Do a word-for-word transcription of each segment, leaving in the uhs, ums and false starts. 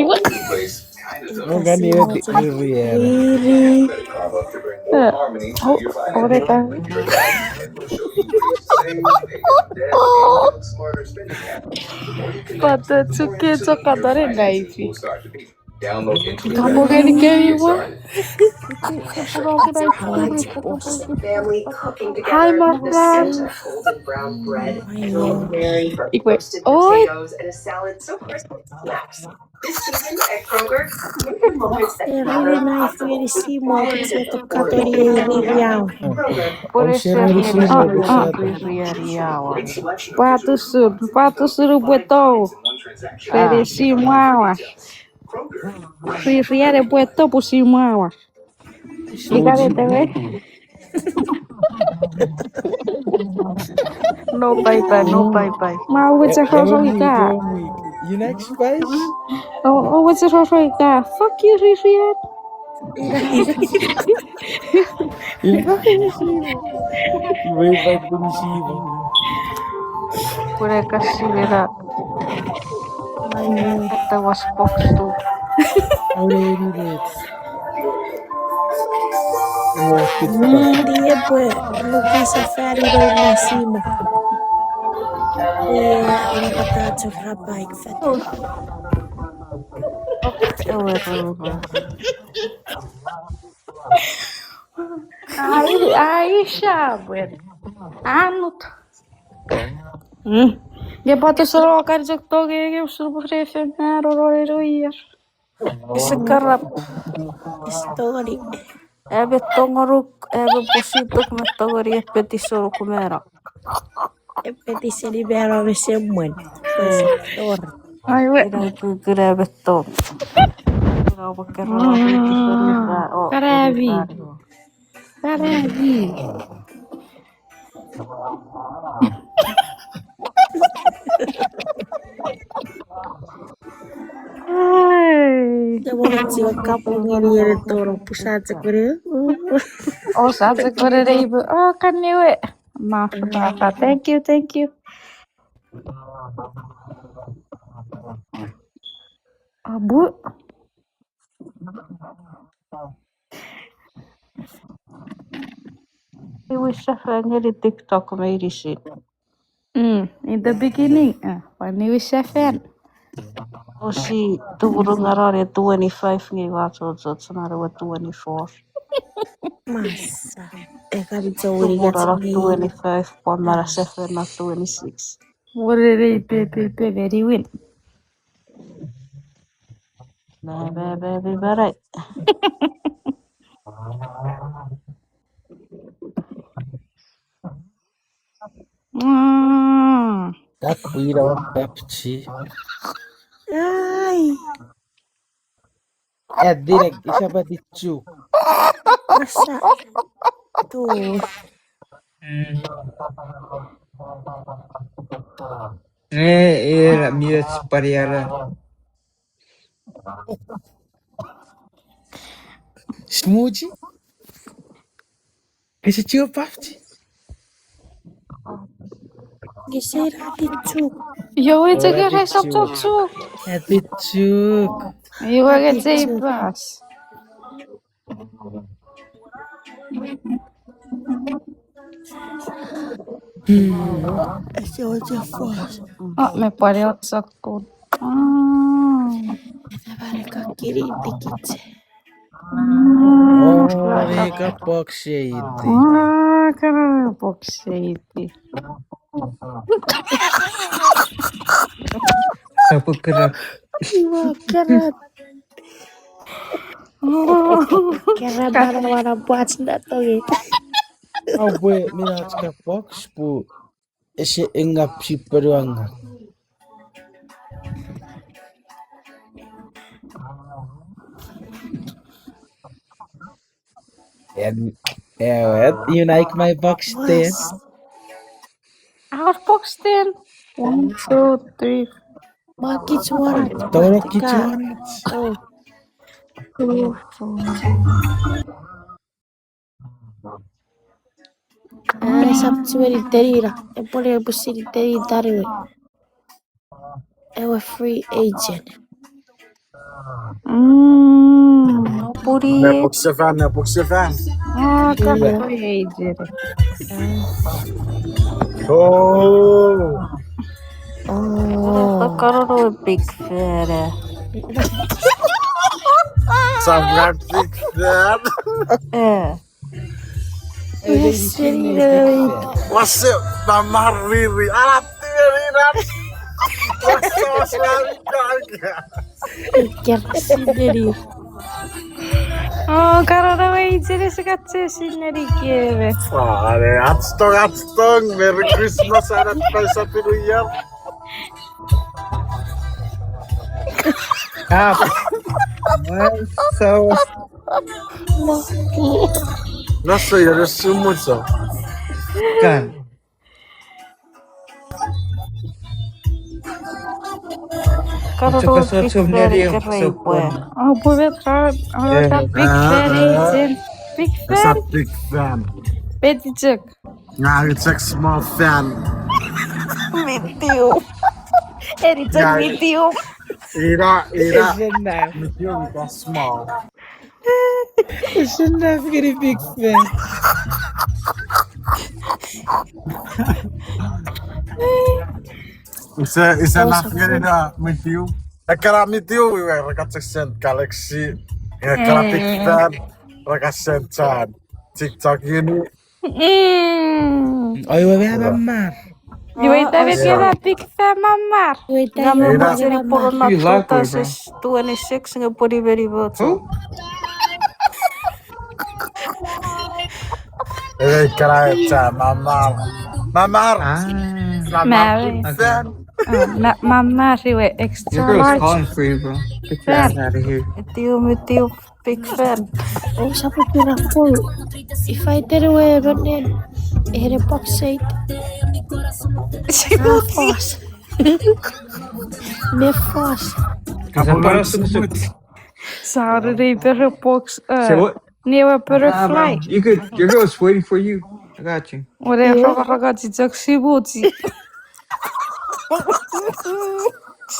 Iwe. Ongani eti iri ena. Iri. Eh, oh, oreka. But the two kids are katore naifi. Kamo ngeni kemi mo. Hi, Martha. Ikwe. Oi. It's a really nice way to see more people to cut on the area. Pwatusun, pwatusun pwe tou. Rere si mwawa. Ririan epwe topusi mwawa. Ika retewe. No bye bye, no bye bye. Ma uwetse roro ika. You next, guys? Oh, uwetse roro ika. Fuck you, ririan. Iwe ifa kunisibo. Kure kasimena. Ata was box tu. Aure ni det. Miri epwe lukasa fani no nasimo. Ea, ina kata chorapa ik fat. Ewe roro. Ai, ai, shabwen. Anut. Mm. Nge pwata soro kan chok tongei nge usun pwe refen mano roro ier. Ese karap. Story. Ebe tongonuk, ebe posituk me tongoni epeti soruk mano. Epeti seni mano me semwen. Story. Ai we. Ina kukuna ebe tong. Ina pwe kero epeti soruk mano. Karabi. Karabi. Ai. Te mwana chiwa kapu ngeni ere toro pusa chekore. O sa chekore reibu. O kaniwe. Mafa, mafa. Thank you, thank you. Abu. Iwe sefan ngeni TikTok meinisin. Mm, in the beginning, uh, when iwe sefan. Osi tumununganon e twenty-five nge ua chochoch non ewe twenty-four. Masa. Eka mi chowiri. Tumununganon twenty-five, pwan mara sefan non twenty-six. Wore rei pepe pe very win. Bye, bye, bye, bye, bye. Mm. That we don't have to. Ai. At direk, isa pati chu. Asa. Tu. Eh, era mi och pariara. Smuji? Kese chio pafji? Kese rati chuk. Yo, it's a good heads up talk chuk. Rati chuk. You will get a pass. Hmm. Ese oche fos. Oh, me pwari otsakun. Ah. Ese pare kakiri tikitse. Oh, ika box eiti. Ah, kana box eiti. Sapu kera. Iwa kera. Kera mana mana buats na tongi. Awe, mina chika box pu ese engap sipelu angap. And, eh, you like my box ten? Our box ten. One, two, three. Ma kich warat. Toro kich warat. Oh. Two, four. Ah, esap chiwen iterira. Epwe ne pusin iterira we. Ewe free agent. Mm, no puri. Nepoksefan, nepoksefan. Oh, ka free agent. Oh. Oh. Karo no big fan. Samrak big fan. Eh. Yes, very good. Wase, mamariri. Alati merinan. Wase, wase, wase. Iker sineri. Oh, karo no we ichene sekatse sineri keme. Are, atstong, atstong. Merry Christmas and advance Happy New Year. Ah, well, so Naso, you're so much so. Kan. Karo no big fan, karo no big fan. Oh, pwe met ka, oh, big fan, agent. Big fan. Big fan. Beti chok. Nga chok small fan. Medium. Eri chok medium. Ina, ina. Medium, that's small. It's enough getting big fan. It's a, it's enough getting a medium. Ekkana medium, we were like a send galaxy. Ekkana big fan, like a send chan. TikTok ini. Mm. Oi, we wea mamar. Iwe ita me kena big fan mamar. Iwe ita me mamar. Poro na two thousand twenty-six nge pwoni meni vote. Who? Ewe kara cha mamar. Mamar. Ah. Mamar. Big fan. Mamar iwe extra large. Your girl's calling for you, bro. Get your ass out of here. Tiu, tiu. Big fan. Oh, sap pira pol. If I tell you, eh, but then, eh, the box said, ah, fast. Me fast. Sorry, pere box, uh, say what? Never butterfly. You could, your girl's waiting for you. I got you. What a rock, rock, rock, rock, rock, rock.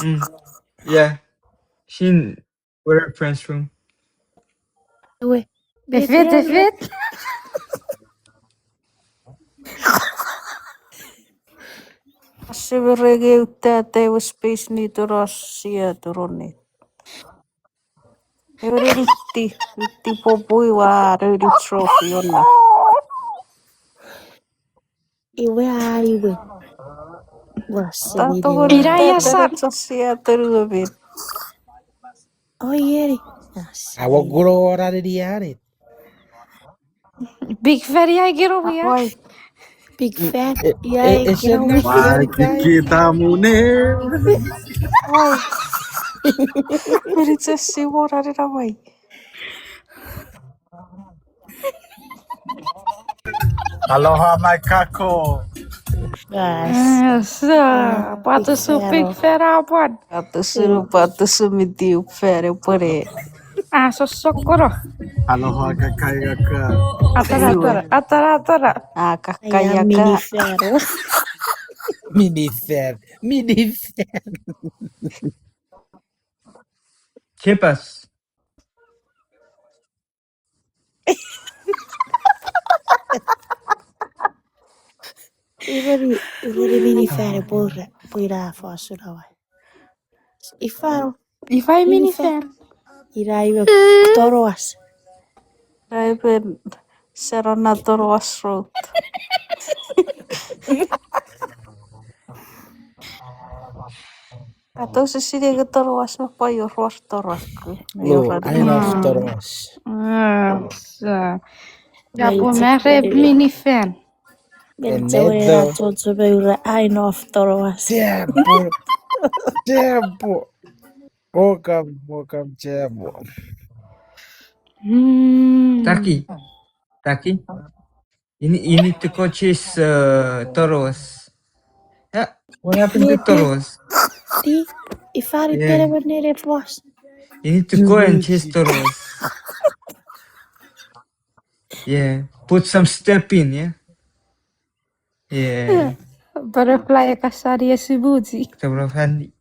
Mm. Yeah. She in We're at friend's room. Ewe. Efet, efet. Ase merenge uta te ewe Space Needle sia turoni. Ewe niti, niti popui wa niti trophy ona. Iwe a iwe. Ira ia sa. Sia tonu ebit. Oi, eri. Awo kuno ora neni arit. Big fan ia kero wia. Big fan ia kero wia. Wai, kiki tamune. Wai. Eri chesi wora nena wai. Aloha, my kako. Yes. Yes, uh, pwata su big fan a pwan. Pwata su, pwata su miti u fan e pwere. Ah, so sokoro. Aloha, kakai kaka. Atara, atara, atara, atara. Ah, kakai kaka. Mini fan. Mini fan. Mini fan. Chipas. Iwe ni, iwe ni mini fan e pwura, pwira fosun awai. Ifa, ifa mini fan. Ira iwe toroas. Ira iwe serona toroas road. Katou sisini ke toroas me pwa ior toroas. Lo, aino toroas. Ah, so. Ia pwe mare mini fan. Mentewe a chocho me ura aino toroas. Jabo. Jabo. Welcome, welcome, Jabo. Mm. Taki. Taki. You need, you need to go chase, uh, turtles. Yeah, what happened to turtles? Ti, ifa ri tere when they floss. You need to go and chase turtles. Yeah, put some step in, yeah? Yeah. Butterfly e kasani esimuchi. Butterfly.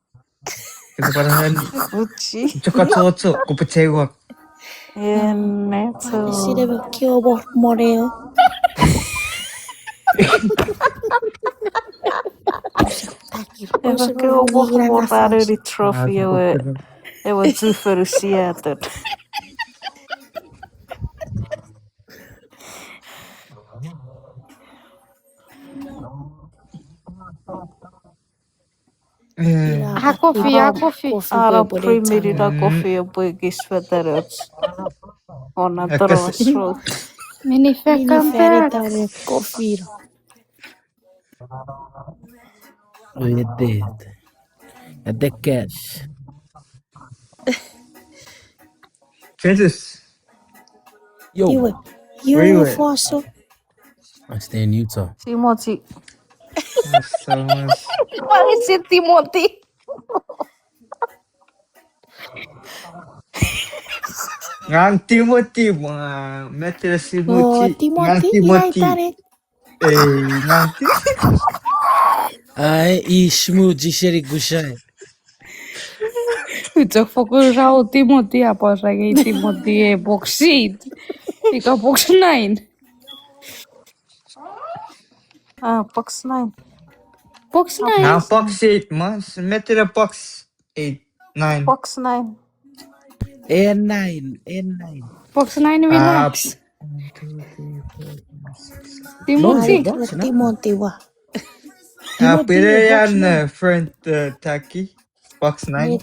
Butterfly. Uchi. Choka chocho, kupachewak. Enneto. Sinebe kio bo moreo. Ewe kio bo moreo ni trophy ewe. Ewe chufengen Seattle. Eh, a coffee, a coffee. Ara pre-made ina coffee epwe kis fetanoch. Ona toros road. Mini fekam fekam coffee. Edit. Edit cash. Jesus. Yo. Iwe. Iwe foso. I stay in Utah. Timothy. Why is it Timothy? Ngang Timothy, ma, metre simuchi. Oh, Timothy, ngang Timothy. Ai, i simuchi seni kusai. Ucho fokkun rau Timothy, a pwan rangei Timothy e box eight. Ika box nine. Ah, box nine. Box nine. Ngang box eight, mas, metre box eight, nine. Box nine. N nine, N nine. Box nine, relax. Timothy. Timothy wa. Timothy, box nine. Friend, uh, Taki. Box nine.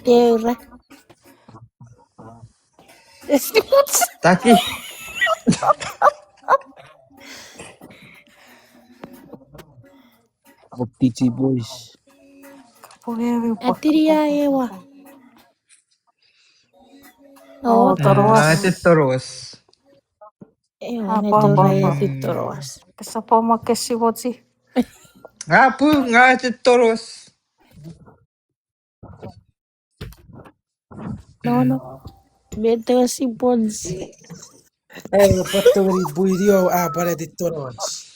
Taki. Of T G boys. Atiria ewa. Oh, toros. Ese toros. Ewa, ne toros, ese toros. Kesapamo kesiwochi. Apu, ngang ese toros. No, no. Metre siponsi. Eh, patongeni buidio a pwan eti toros.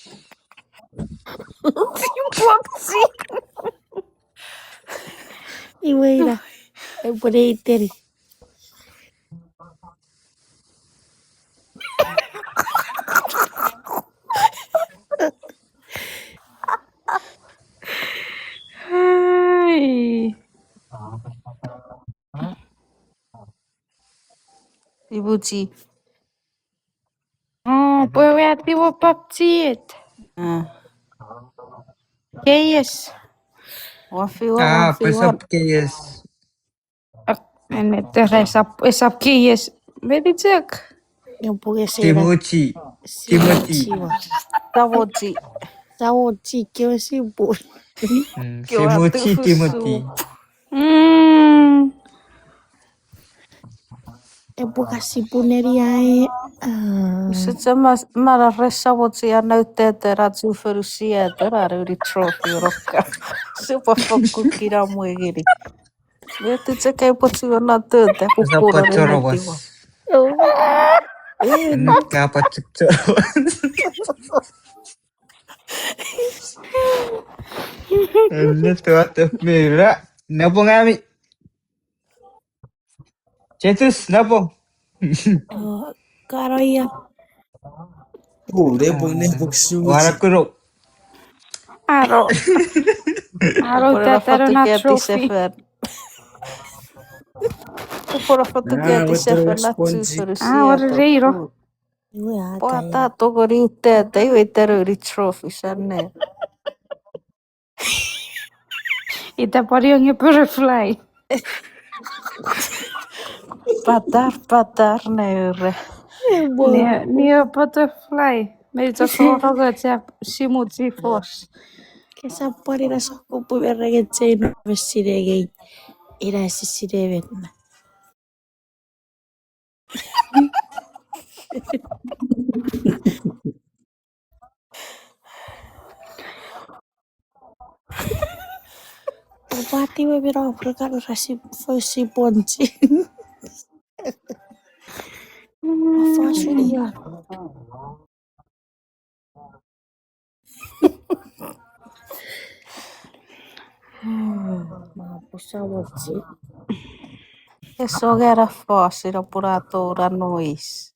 Siponsi. Iwe ina. Epwe iteri. Ai. Ibuchi. Oh, pwe we ati wo papchiet. Ah. Keies. Wafi wa, ah, wafi wa. Pesap keies. Ak, ene tere esap, esap keies. Meni chok. Timothy. Timothy. Sawochi. Sawochi, kewe sipun. Mm, Timothy, Timothy. Mm. Epwe ka sipun neri ai, ah. Sise mas, mara resa wochi a nautete ra chufengen Seattle ra runi trophy rokka. Sipwe fokkun kinamwe ngeni. Eti chok ai pwe chuen na tota, pupura ne netiwa. Oh. Ena ka pachuk chok. Ena tuata mira. Napong ami. Chetus, napong. Oh, karoia. Oh, nepok, nepok su. Wara kuro. Aro. Aro, tataro na trophy. Pora fotu keti sefen na trophy. Ah, wara reiro. Pwata tongeni utata, iwe ita runi trophy sanne. Ita pwari onge butterfly. Patar, patar ne ure. Ni, ni butterfly. Me ita soro ko chap simuchi fos. Kesap pwari na sokupu merenge chein me sinengei. Ina sisinemen. Upati we mira Afrika rasi fosi ponchi. Fosi ya. Ma pusa wochi. Esongera fos ina pun a tou na noise.